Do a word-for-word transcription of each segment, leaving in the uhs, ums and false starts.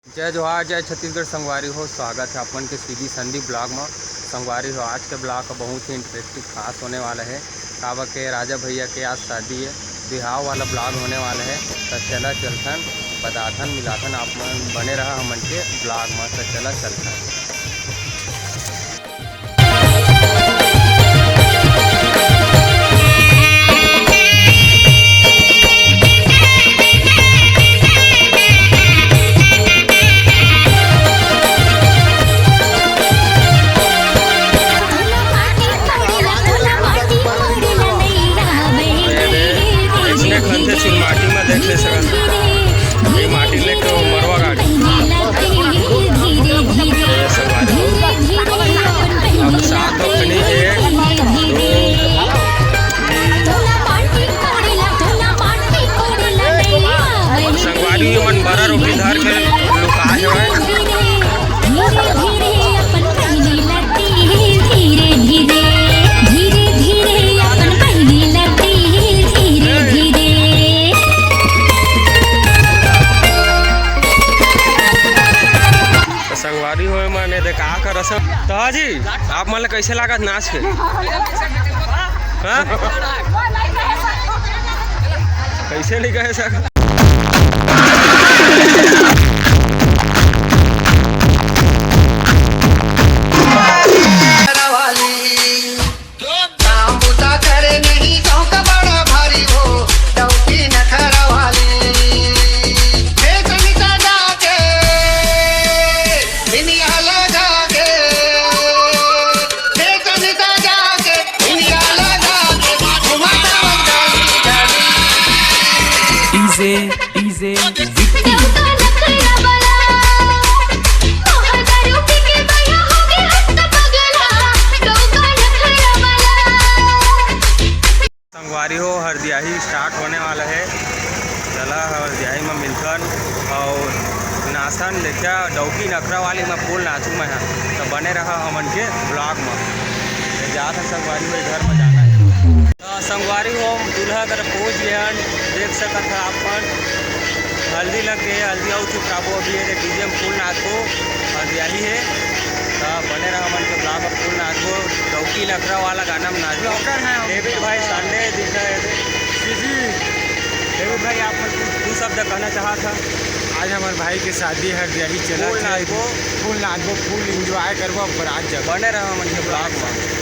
जय जोहार, जय छत्तीसगढ़ संगवारी हो, स्वागत है अपन के सीधी संधी ब्लॉग में। संगवारी हो, आज के ब्लॉग का बहुत ही इंटरेस्टिंग खास होने वाला है, काबर के राजा भैया के आज शादी है, बिहाव वाला ब्लॉग होने वाला है। तो चला चलथन, बताथन, मिलाथन, आप मन बने रहा हमन के ब्लॉग में। तो चला चलथन। अइसने खनथे चुन माटी म देख ले सकत हन। ये माटी ले के मरवा गाड़ी। ये संगवारी हो। अब सात गो खनी हे। दो, तीन। संगवारी हो, मन बरा रोटी धर के लुका हवय। धीरे धीरे अपन पहिली ला तीर, धीरे धीरे, धीरे धीरे अपन पहिली ला तीर, धीरे धीरे। तो संगवारी हो, मने दे का करस। तो जी, आप मन ला कैसे लागत नाच के? हाँ? कैसे नहीं कहे सक काम बुता करे नहीं गाँव का बड़ा भारी हो, डौकी नखरा वाली। हे सनिता जाके, बिनिया लगा के, हे सनिता जाके, बिनिया लगा के, घुमाता बंगाली गाली। DJ, DJ, Vicky. संगवारी हो, हरदियाही स्टार्ट होने वाला है। चला, हरदियाही में मिलथन और नाचन। देखा, डौकी नखरा वाली में फुल नाचू मैं ह, तो बने रहा हमन के ब्लॉग में। तो जात हन संगवारी हो, घर में जाना है। तो संगवारी हो, हम दूल्हा कर पहुँच गए हन। देख सकत है आप मन, हल्दी लग गए, हल्दी अउ चुपराबो। अभी ये डीजे में फुल नाचबो, हरदियाही है। तो बने रहा हमन के ब्लॉग में, फुल नाचबो, डौकी नखरा वाला गाना में नाचबो। ब्लॉगर हैं हम। डेविड भाई, संडे दिखा है। जी, जी। डेविड भाई, आप मन कुछ दू शब्द कहना चाहत ह? आज हमर भाई के शादी हरदियाही चलत फुल हे। नाचबो। फुल नाचबो, फुल एंजॉय करबो, अब बारात जाबो। बने रहा हमन के ब्लॉग में।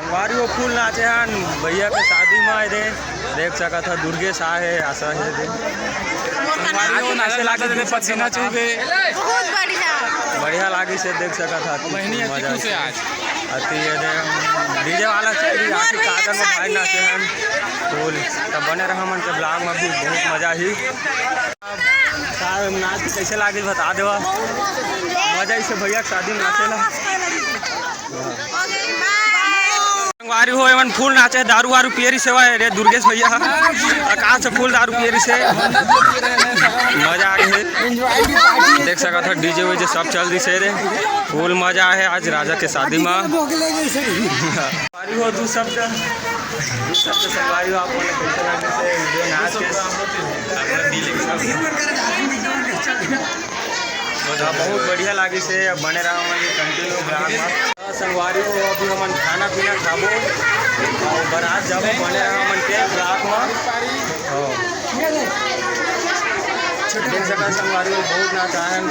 संगवारी हो, फुल नाचे हन भैया के शादी में। ए दे देख सकत ह, दुर्गेश आ हे, आशा हे दे। संगवारी हो, नाचे लागे दे, पसीना चूहे। बहुत बढ़िया। बढ़िया लागिस हे, देख सकत ह। बहिनी अति मजा खुश हे आज। अति ये दे, डीजे वाला चली, आखिर कादर में भाई नाचे हन। फुल तब बने रहा मन के ब्लॉग में, भी बहुत मजा ही। साहब, नाच के कैसे लागिस बता देवा। मजा इसे भैया के शादी में नाचे ला। संगवारी हो, एमन फुल नाचे, दारू वारू पिए रिसे वा रे दुर्गेश भैया। आकाश से फुल दारू पिए रिसे। मजा आ गे हे। देख सकत ह, डीजे वीजे सब चल दिसे रे। फुल मजा हे आज राजा के शादी में। संगवारी हो, दू शब्द, दू शब्द संगवारी हो, आप मन ला कैसे लागिस हे वीडियो नाच के? बहुत बढ़िया लागिस हे, अब बने रहा हमन continue ब्लॉग में। तो संगवारी हो, अभी हमन खाना पीना खाबो अउ बारात जाबो, बने रहा हमन के ब्लॉग में। हाँ। देख सकत संगवारी हो, बहुत नाच आए हे।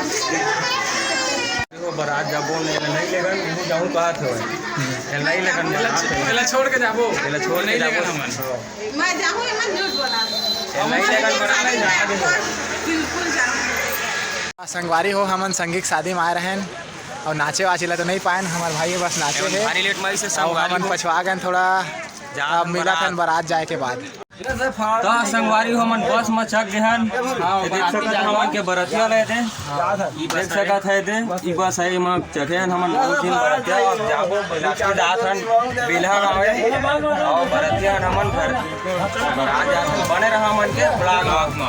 देखो, बारात जाबो, नहीं, नहीं लेगन, नहीं जाऊँ कहा थे। नहीं लेगन, बारात है। एला छोड़ के जाबो। एला छोड़ के नहीं जाबो। लेगन हमन। हाँ। मैं जाहूँ, एमन झूठ बोला। नहीं लेगन, बारात है। बिल्कुल जाहूँ। संगवारी हो, हमन संगी के शादी में आए रहेन अउ नाचे वाचे ला तो नहीं पाएन। हमर भाई बस नाचे एमन हे। भारी लेट में आइस हे अउ संगवारी हमन हो। पछवा गेन थोड़ा। जा अब मिलत हन बारात। बारात जाए के बाद। त संगवारी हो, हमन बस म चघ गे हन। हाँ, ए देख सकत हन हमन के बरतिया ल ए दे। देख सकत ह ए दे, ई बस हे, एमा चघे हन हमन बहुत झिन बरतिया। अब जाबो, रास्ता जात हन बिल्हा गाँव ए। अउ बरतिया हन हमन घर। बरात जात हन, बने रहा हमन के ब्लॉग म।